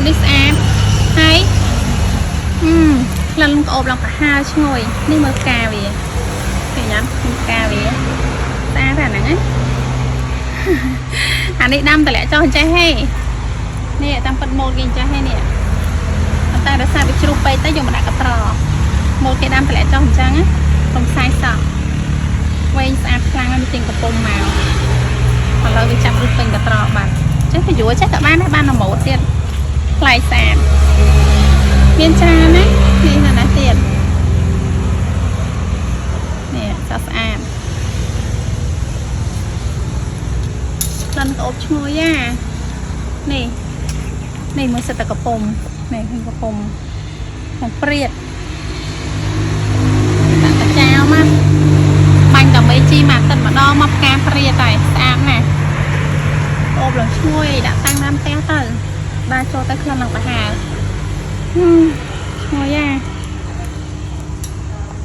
នេះស្អាតហើយអឺក្លិនក្អូបឡើងប្រហើរឈ្ងុយនេះមើលផ្កាវាឃើញអត់ផ្កាវាស្អាតអាហ្នឹងណា អានេះដាំតម្លាក់ចុះអញ្ចេះហេនេះតាមពិតម៉ូតគេអញ្ចេះហេនេះប៉ុន្តែរសារវាជ្រុះពេកទៅយកមកដាក់កត្រម៉ូតគេដាំតម្លាក់ចុះអញ្ចឹងណាកុំសាយសោះវែងស្អាតខ្លាំងណាស់វាចេញកំពុងមកឥឡូវវាចាប់រឹសពេញកត្របាត់អញ្ចឹងទៅយួរចេះក៏បានដែរបានតែម៉ូតទៀតប្លែកស្អាតមានច្រើនណានេះណាណាទៀតនេះសស្អាត ក្លិនក្អូបឈ្ងុយអានេះនេះមើលសិតតែកំពុំនេះឃើញកំពុំកំព្រាតដាក់កាចៅមកបាញ់តែមេជីមួយអាទិត្យម្ដងមកផ្កាព្រាតហើយស្អាតណាស់ក្អូបឡើងឈ្ងុយដាក់តាំងតាមផ្ទះទៅបាទចូលទៅក្លិនឡើងប្រហើរ